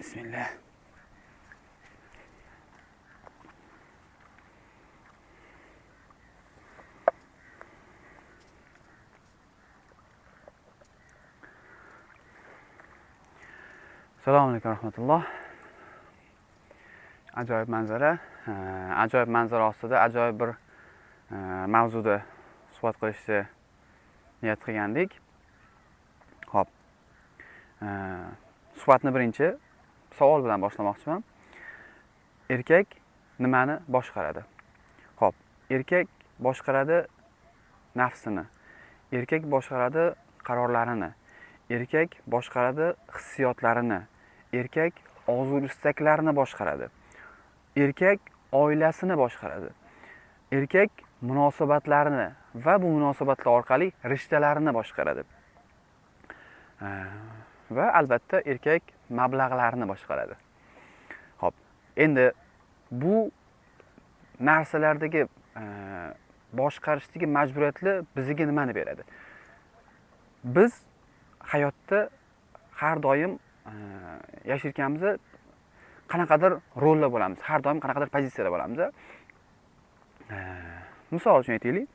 Bismillah. Assalomu alaykum rahmatulloh. Ajoyib manzara, ajoyib manzara ostida ajoyib bir mavzuda suhbat qilishni niyat qilgandik. Xo'p. Suhbatni birinchi savol bilan boshlamoqchiman. Erkak nimani boshqaradi? Xo'p, erkak boshqaradi nafsini. Erkak boshqaradi qarorlarini. Erkak boshqaradi hissiyotlarini. Erkak orzu istaklarini boshqaradi. Erkak oilasini boshqaradi. Erkak munosabatlarini va bu munosabatlar orqali rishtalarini boshqaradi. Va albatta erkak mablag'larini boshqaradi. Xo'p, endi bu narsalardagi boshqarishdagi majburiyatlar bizga nimani beradi? Biz hayotda har doim yashayotganimizda qanaqadir rolda bo'lamiz, har doim qanaqadir pozitsiyada bo'lamiz. Misol uchun aytaylik,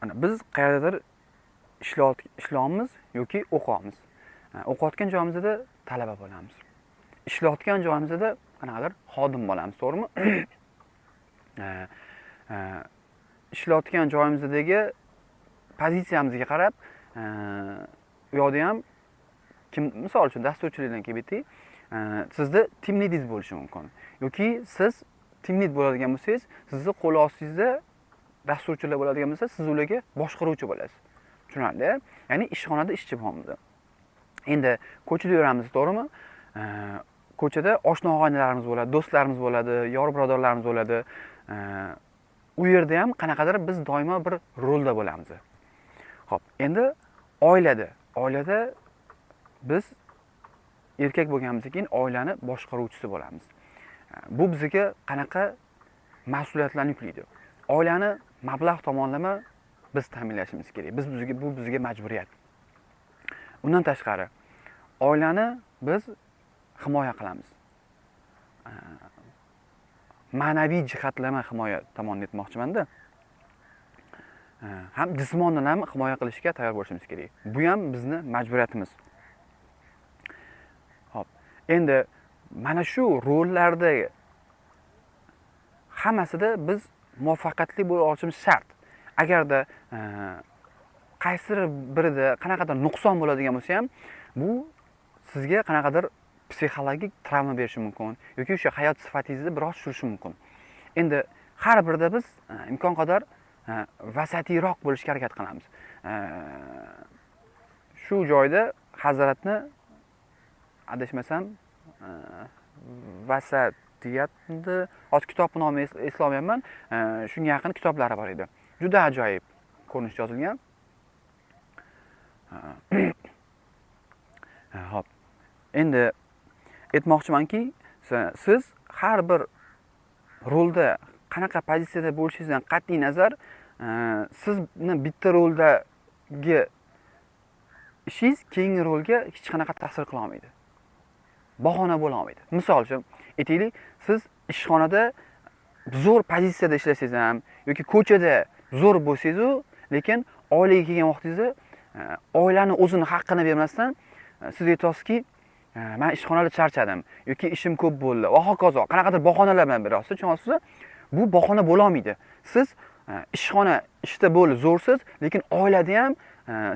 mana biz qayerdadir ishlayapmiz yoki o'qiyapmiz. O'qiyotgan joyimizda talaba bo'lamiz. Ishlayotgan joyimizda qanaqadir xodim bo'lamiz, to'g'rimi? Ishlayotgan joyimizdagi pozitsiyamizga qarab, u yoqda ham kim, misol uchun dasturchilikdan kelib aytaylik, sizda team leadingiz bo'lishi mumkin. Yoki siz team lead bo'ladigan bo'lsangiz, sizni qo'l ostingizda dasturchilar bo'ladigan bo'lsa, siz ularga boshqaruvchi bo'lasiz. Tushunarli? Ya'ni ishxonada ishchi bo'lamiz. Endi ko'chada yuramiz, to'g'rimi? Ko'chada oshna og'aynilarimiz bo'ladi, do'stlarimiz bo'ladi, yor birodarlarimiz bo'ladi. U yerda ham qanaqadir biz doimo bir rolda bo'lamiz. Xo'p, endi oilada biz erkak bo'lganimizdan keyin oilani boshqaruvchisi bo'lamiz. Bu bizga qanaqa mas'uliyatlarni yuklaydi? Oilani mablag' tomonlama biz ta'minlashimiz kerak. Bu bizga majburiyat. Undan tashqari oilani biz himoya qilamiz. Ma'naviy jihatlama himoya tomonini aytmoqchimanda. Ham jismonan ham himoya qilishga tayyor bo'lishimiz kerak. Bu ham bizni majburiyatimiz. Xo'p, endi mana shu rollarda hammasida biz muvaffaqiyatli bo'la olishimiz shart. Agarda qaysidir birida qanaqadir nuqson bo'ladigan bo'lsa ham, bu sizga qanaqadir psixologik travma berishi mumkin yoki o'sha hayot sifatingizni biroz tushirishi mumkin. Endi har birida biz imkon qadar vasatiyroq bo'lishga harakat qilamiz. Shu joyda hazratni adashmasam vasatiyatni hozir kitobni nomini eslolmayapman. Shunga yaqin kitoblari bor edi. Juda ajoyib ko'rinishda yozilgan. Xo'p. Endi aytmoqchimanki, siz har bir rolda qanaqa pozitsiyada bo'lishingizdan qat'iy nazar, sizni bitta roldagi ishingiz keyingi rolga hech qanaqa ta'sir qila olmaydi. Bahona bo'la olmaydi. Misol uchun, aytaylik, siz ishxonada zo'r pozitsiyada ishlasangiz ham yoki ko'chada zo'r bo'lsangiz-u, lekin oilaga kelgan vaqtingizda oilani o'zini haqqini bermasdan siz aytasiz,ki, men ishxonada charchadim yoki ishim ko'p bo'ldi va hokazo, qanaqadir bahonalar bilan berasiz, tushunasizmi? Bu bahona bo'la olmaydi. Siz ishxona ishda bo'ldi, zo'rsiz, lekin oilada ham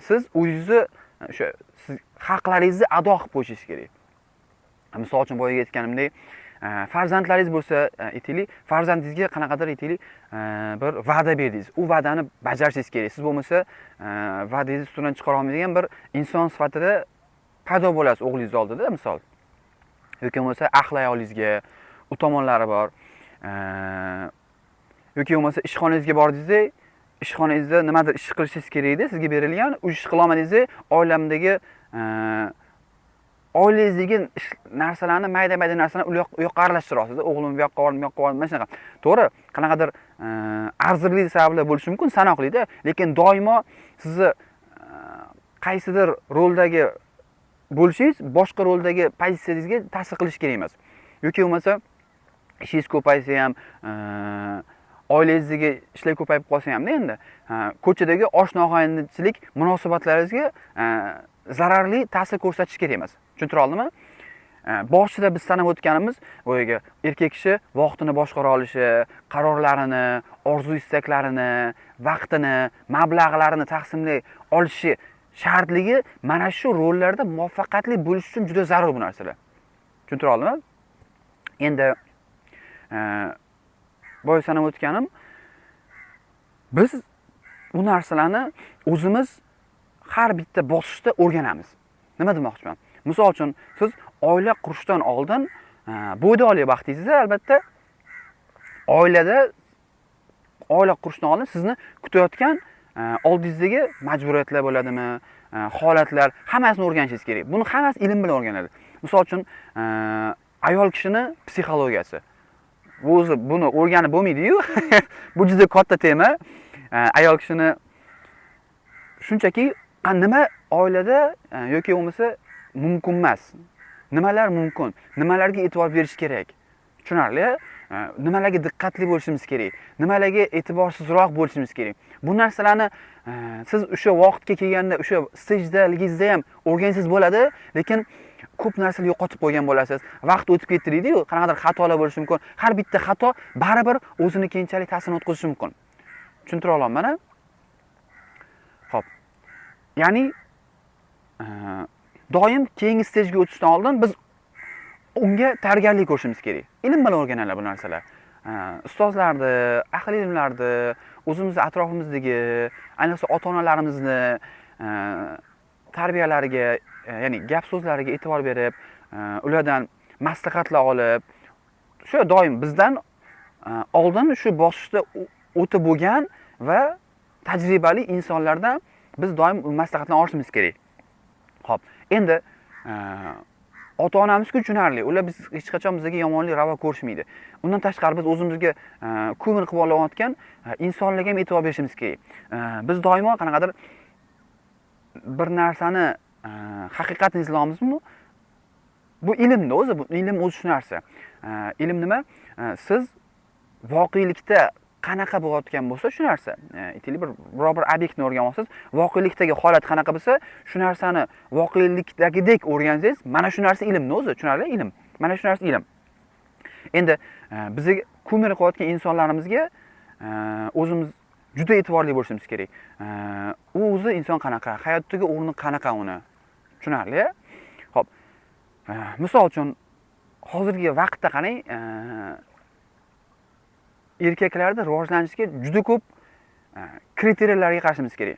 siz o'zingizni o'sha siz haqlaringizni ado qilib qo'yishingiz kerak. Misol uchun boyaga aytganimdek, farzandlaringiz bo'lsa, aytaylik, farzandingizga qanaqadir aytaylik, bir va'da berdingiz. U va'dani bajarishingiz kerak. Siz bo'lmasa, va'dangizni ustidan chiqara olmaydigan bir inson sifatida paydo bo'lasiz o'g'lingiz oldida, misol. Yoki bo'lmasa ahli ayolingizga u tomonlari bor. Yoki bo'lmasa ishxonangizga bordingizda, ishxonangizda nimadir ish qilishingiz kerak edi, sizga berilgan, u ish qila olmadingiz, oilamdagi oilangizdagi narsalarni, mayda-mayda narsalarni u yoqqa aralashtirasiz. O'g'lim bu yoqqa bordim, bu yoqqa bordim, mana shunaqa. To'g'ri, qanaqadir arzirli sabablar bo'lishi mumkin, sanoqlida, lekin doimo sizni qaysidir roldagi bo'lishingiz boshqa roldagi pozitsiyangizga ta'sir qilishi kerak emas. Yoki bo'lmasa ishingiz ko'paysa ham, oilangizdagi ishlar ko'payib qolsa hamda endi ko'chadagi oshna-og'aynichilik munosabatlaringizga zararli ta'sir ko'rsatishi kerak emas. Tushuntira oldimmi? Boshida biz sanab o'tganimiz, boyagi erkak kishi vaqtini boshqara olishi, qarorlarini, orzu istaklarini, vaqtini, mablag'larini taqsimlay olishi shartligi mana shu rollarda muvaffaqiyatli bo'lish uchun juda zarur bu narsalar. Tushuntira oldimmi? Endi boya sanab o'tganim, biz bu narsalarni o'zimiz har bitta bosqichda o'rganamiz. Nima demoqchiman? Misol uchun, siz oila qurishdan oldin bo'ydoqlik vaqtingizda albatta oila qurishdan oldin sizni kutayotgan oldingizdagi majburiyatlar bo'ladimi, holatlar, hammasini o'rganishingiz kerak. Buni hammasi ilm bilan o'rganiladi. Misol uchun, ayol kishini psixologiyasi. Bu o'zi buni o'rganib bo'lmaydi-yu. Bu juda katta tema. Ayol kishini shunchaki nima oilada yoki bo'lmasa mumkin emas. Nimalar mumkin? Nimalarga e'tibor berish kerak? Tushunarli? Nimalarga diqqatli bo'lishimiz kerak? Nimalarga e'tiborsizroq bo'lishimiz kerak? Bu narsalarni siz o'sha vaqtga kelganda, o'sha stajdaligingizda ham o'rgansangiz bo'ladi, lekin ko'p narsalarni yo'qotib qo'ygan bo'lasiz. Vaqt o'tib ketdi deydi-yu, qanaqadir xatolar bo'lishi mumkin. Har bitta xato baribir o'zini keyinchalik ta'sirini o'tkazishi mumkin. Tushuntira olaman, a? Xo'p. Ya'ni doim keyingi stajga o'tishdan oldin biz unga tayyorgarlik ko'rishimiz kerak. Ilm bilan o'rganiladi bu narsalar. Ustozlarni, ahli ilmlarni, o'zimizni atrofimizdagi, ayniqsa ota-onalarimizni tarbiyalariga, ya'ni gap so'zlariga e'tibor berib, ulardan maslahatlar olib, shu doim bizdan oldin shu bosqichda o'tib bo'lgan va tajribali insonlardan biz doim maslahatlar olishimiz kerak. Xo'p, endi ota-onamizga tushunarli. Ular biz hech qachon bizga yomonlik ravo ko'rishmaydi. Undan tashqari biz o'zimizga ko'mir qilib olayotgan insonlarga ham e'tibor berishimiz kerak. Biz doimo qanaqadir bir narsani haqiqatni izlayapmizmi? Bu ilmda o'zi, bu ilm o'zi shu narsa. Ilm nima? Siz voqelikda qanaqa bo'layotgan bo'lsa shu narsa. Aytaylik, biror bir obyektni o'rganyapsiz, voqelikdagi holat qanaqa bo'lsa, shu narsani voqelikdagidek o'rgansangiz, mana shu narsa ilmni o'zi, tushunarli ilm. Mana shu narsa ilm. Endi bizga ko'mir qilayotgan insonlarimizga o'zimiz juda e'tiborli bo'lishimiz kerak. U o'zi inson qanaqa, hayotdagi o'rni qanaqa uni. Tushunarli? Xo'p. Misol uchun hozirgi vaqtda qarang, erkaklarda rivojlanishga juda ko'p kriteriyalarga qarashimiz kerak.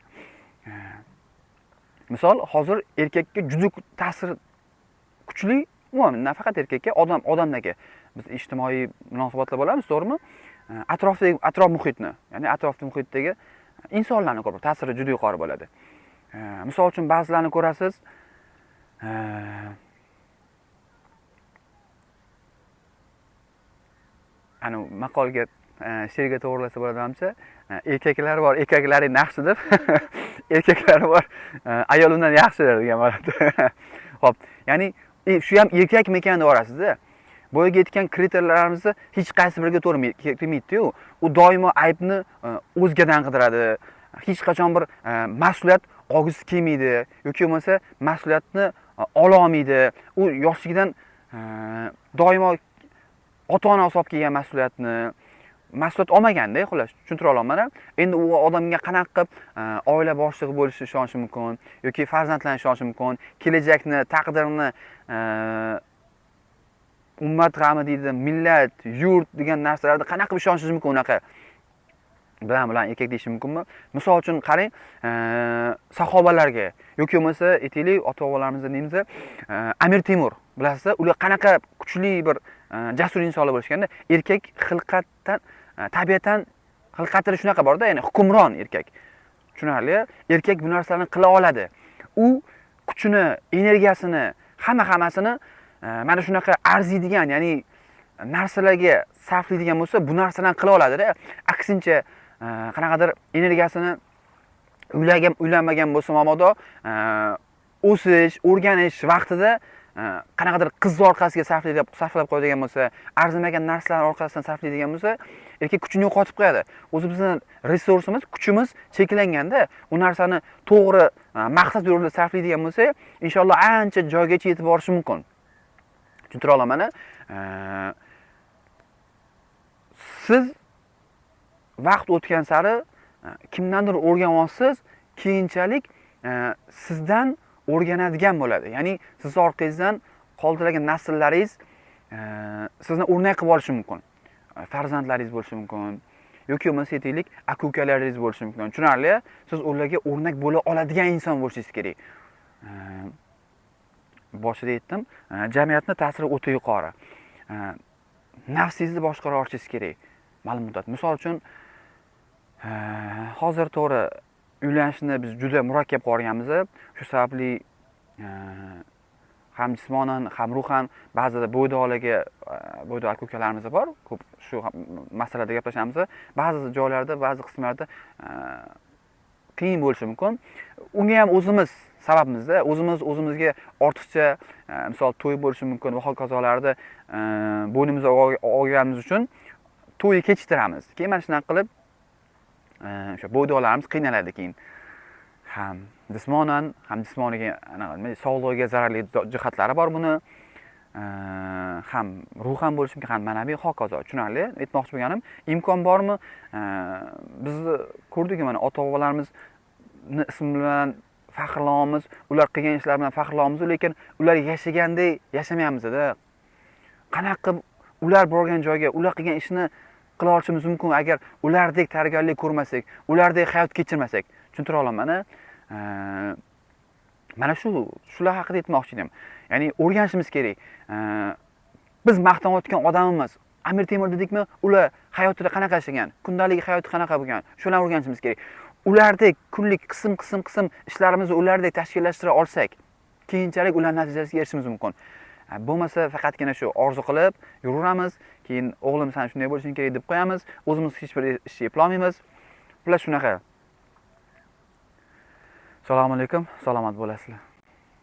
Misol hozir erkakka juda ta'sir kuchli, umuman nafaqat erkakka, odamlarga. Biz ijtimoiy munosabatlar bo'lamiz, to'g'rimi? Atrofdagi, atrof muhitni, ya'ni atrofdagi muhitdagi insonlarni ko'proq ta'siri juda yuqori bo'ladi. Misol uchun ba'zilarni ko'rasiz, ana maqolga, she'rga to'g'rilasa bo'ladi manimcha, erkaklar bor, erkaklaring yaxshi deb, erkaklar bor, ayol undan yaxshi degan bo'ladi. Xo'p, ya'ni shu ham erkakmikan deb yuborasiz-da. Boyaga aytgan kriteriyalarimizni hech qaysi biriga to'g'ri kelmaydi-yu. U doimo aybni o'zgadan qidiradi. Hech qachon bir mas'uliyat olgisi kelmaydi yoki bo'lmasa mas'uliyatni ola olmaydi. U yoshligidan doimo ota-ona solib kelgan mas'uliyatni, mas'uliyat olmaganda, xullas, tushuntira olaman. Endi u odamga qanaqa qilib oila boshlig'i bo'lishi ishonishi mumkin yoki farzandlarni ishonishi mumkin, kelajakni, taqdirini, ummat g'ami deydi, millat, yurt degan narsalarni qanaqa qilib ishonishingiz mumkin unaqa bilan erkak deyish mumkinmi? Misol uchun qarang, sahobalarga yoki bo'lmasa aytaylik, ota-bobolarimizni deymiz, Amir Temur, bilasizlar, ular qanaqa kuchli bir jasur insonlar bo'lishganda, erkak xilqatdan, tabiatan xilqatida shunaqa borda, ya'ni hukmron erkak. Tushunarli? Erkak bu narsalarni qila oladi. U kuchini, energiyasini, hamma-hammasini mana shunaqa arziydigan, ya'ni narsalarga sarflaydigan bo'lsa, bu narsalarni qila oladida. Aksincha, qanaqadir energiyasini uylanmagan bo'lsa mabodo, O'sish, o'rganish vaqtida qanaqadir qiz orqasiga sarflab qo'yadigan bo'lsa, arzimagan narsalar orqasidan sarflaydigan bo'lsa, erkak kuchini yo'qotib qo'yadi. O'zi bizni resursimiz, kuchimiz cheklanganda, u narsani to'g'ri maqsad yo'lida sarflaydigan bo'lsa, inshaalloh ancha joygacha yetib borishi mumkin. Tushuntira olaman. Siz vaqt o'tgan sari kimdandir o'rganyapsiz, keyinchalik sizdan o'rganadigan bo'ladi. Ya'ni siz orqangizdan qoldirgan nasllaringiz sizni o'rnak qilib olishi mumkin. Farzandlaringiz bo'lishi mumkin yoki bo'lmasa aytaylik, aka ukalaringiz bo'lishi mumkin. Tushunarli? Siz ularga o'rnak bo'la oladigan inson bo'lishingiz kerak. Boshida aytdim, jamiyatni ta'siri o'ta yuqori. Nafsingizni boshqara olishingiz kerak ma'lum muddat. Misol uchun, hozir to'g'ri uylanishni biz juda murakkab qilib yuborganmiz. Shu sababli ham jismonan, ham ruhan ba'zida bo'ydoqlarga, bo'ydoq aka ukalarimiz bor, ko'p shu masalada gaplashamiz. Ba'zi joylarda, ba'zi qismlarda qiyin bo'lishi mumkin. Unga ham o'zimiz sababmizda, o'zimiz o'zimizga ortiqcha, misol to'y bo'lishi mumkin va hokazolarda bo'ynimizga olganimiz uchun to'yni kechiktiramiz. Keyin mana shunaqa qilib o'sha bo'ydoqlarimiz qiynaladi keyin. Ham jismonan, ham jismoniga, anaqa nima, sog'lig'iga zararli jihatlari bor buni. Ham ruhan bo'lishi mumkin, ham ma'naviy, hokazo. Tushunarli? Aytmoqchi bo'lganim, imkon bormi? Bizni ko'rdik, mana ota-bobolarimizni ismi bilan faxrlanamiz, ular qilgan ishlar bilan faxrlanamiz, lekin ular yashagandek yashamayapmiz-da. Qanaqa qilib ular borgan joyga, ular qilgan ishni qila olishimiz mumkin agar ulardek tayyorgarlik ko'rmasak, ulardek hayot kechirmasak? Tushuntira olaman-a? Mana shular haqida aytmoqchi edim. Ya'ni o'rganishimiz kerak. Biz maqtanayotgan odamimiz Amir Temur dedikmi, ular hayotida qanaqa yashagan, kundalik hayoti qanaqa bo'lgan, shularni o'rganishimiz kerak. Ulardek kunlik qism-qism qism ishlarimizni ulardek tashkillashtira olsak, keyinchalik ular natijasiga erishishimiz mumkin. Bo'lmasa faqatgina shu orzu qilib yuraveramiz, keyin o'g'lim san shunday bo'lishing kerak deb qo'yamiz, o'zimiz hech bir ishni eplolmaymiz. Bular shunaqa. Assalomu alaykum, salomat bo'lasizlar.